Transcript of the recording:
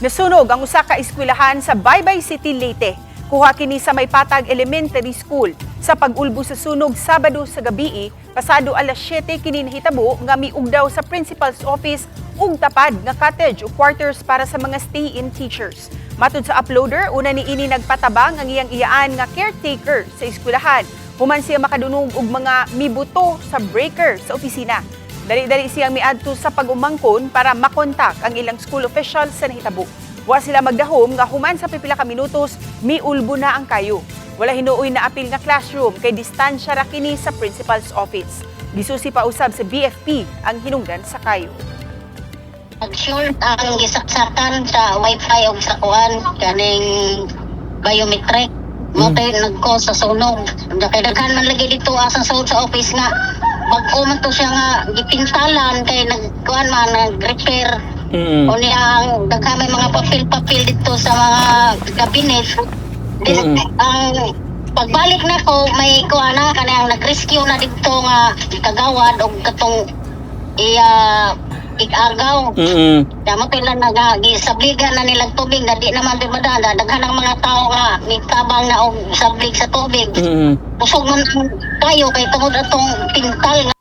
Nasunog ang usa ka eskwelahan sa Baybay City, Leyte. Kuha kini sa May Patag Elementary School. Sa pag-ulbo sa sunog Sabado sa gabi, pasado alas 7 kini nahitabo nga miugdaw sa principal's office ug tapad nga cottage o quarters para sa mga stay-in teachers. Matud sa uploader, una ni ini nagpatabang ang iyang iyaan nga caretaker sa eskwelahan. Human siya makadungog og mga mibuto sa breaker sa opisina. Dali-dali siyang miadto sa pag-umangkon para makontak ang ilang school official sa nahitabo. Wa sila magdahom nga human sa pipila ka minutos, miulbo na ang kayo. Wala hinuoy na apil nga classroom kay distansya ra kini sa principal's office. Gisusi pa usab sa BFP ang hinungdan sa kayo. Nag-short ang gisaksakan sa wifi og sa kuan kaning biometric. Mo kay nag-cause sa sunog. Kay daghan man lagi dito asa sa sa office nga bag-o man to siya nga gipintalan kay nagkuan man, nag-repair. O niya ang daghan may mga papel-papel dito sa mga cabinet. This, ang pagbalik na ko may kuan na kanang nag-rescue na dito nga kagawad og katong iya ikagaw. Damo pila na nga gisabligan na nilang tubig na di naman di madala, daghan ang mga tao nga mitabang na og sablig sa tubig. Busog man ang kayo kay tungod atong pintal nga